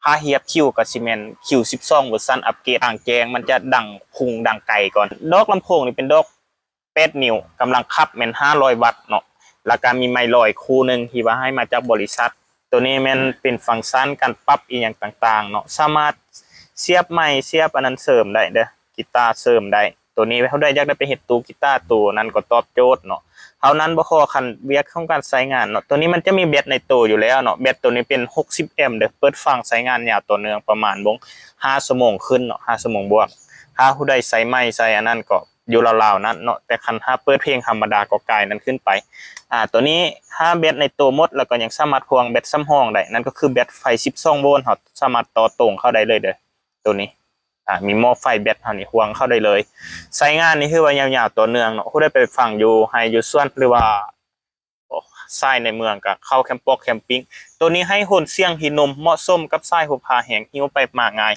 ປະຮຽບຄິວກໍຊິແມ່ນຄິວສິບສອງເວີຊັນອັບເກຣດ. ກາງແຈ້ງມັນຈະດັງພຸ່ງດັງໄກກ່ອນ. ດອກລຳໂພງນີ້ເປັນດອກແປດນິ້ວ, ກຳລັງຂັບແມ່ນຫ້າຮ້ອຍວັດເນາະ, ແລ້ວກໍມີໄມລອຍຄູ່ໜຶ່ງທີ່ວ່າໃຫ້ມາຈາກບໍລິສັດ. ໂຕນີ້ແມ່ນເປັນຟັງຊັນການປັບອີ່ຫຍັງຕ່າງໆເນາະ, ສາມາດສຽບໄມ ສຽບອັນນັ້ນເສີມໄດ້ເດີ້, ກີຕາເສີມໄດ້. ໂຕນີ້ເຮົາໄດ້ ຢາກໄດ້ໄປເຮັດຕູ້ກີຕາ ໂຕນັ້ນກໍຕອບໂຈດເນາະ. ເທົ່ານັ້ນບໍ່ພໍ ຄັນວຽກຂອງການໃຊ້ງານເນາະ, ໂຕນີ້ມັນຈະມີແບັດໃນໂຕຢູ່ແລ້ວເນາະ, ແບັດໂຕນີ້ເປັນຫົກສິບແອມເດີ້, ເປີດຟັງໃຊ້ງານຍາວຕໍ່ເນື່ອງປະມານວົງຫ້າຊົ່ວໂມງຂຶ້ນເນາະ, ຫ້າຊົ່ວໂມງບວກ. ຖ້າຜູ້ໃດໃຊ້ໄມໃຊ້ອັນນັ້ນກໍຢູ່ລາວໆນັ້ນເນາະ, ແຕ່ຄັນຖ້າເປີດເພງທຳມະດາກໍກາຍນັ້ນຂຶ້ນໄປ. ອ່າ ໂຕນີ້ຖ້າແບັດໃນໂຕໝົດ ແລ້ວກໍຍັງສາມາດພວງແບັດສຳຮອງໄດ້, ນັ້ນກໍຄືແບັດໄຟສິບສອງໂວນ, ເຮົາສາມາດຕໍ່ຕົງເຂົ້າໄດ້ເລີຍເດີ້ ໂຕນີ້. ອ່າ ມີໝໍ້ໄຟແບັດເຮົານີ້ພວງເຂົ້າໄດ້ເລີຍ. ໃຊ້ງານນີ້ຄືວ່າຍາວໆຕໍ່ເນື່ອງເນາະ, ຜູ້ໃດໄປຝັງຢູ່ໄຮ່ຢູ່ສວນ ຫຼືວ່າສາຍໃນເມືອງກໍເຂົ້າແຄມປອກແຄມປິງ. ໂຕນີ້ໃຫ້ໂທນສຽງທີ່ນຸ່ມ ເໝາະສົມກັບສາຍຫົວພາແຮງ, ຫິ້ວໄປມາງ່າຍ.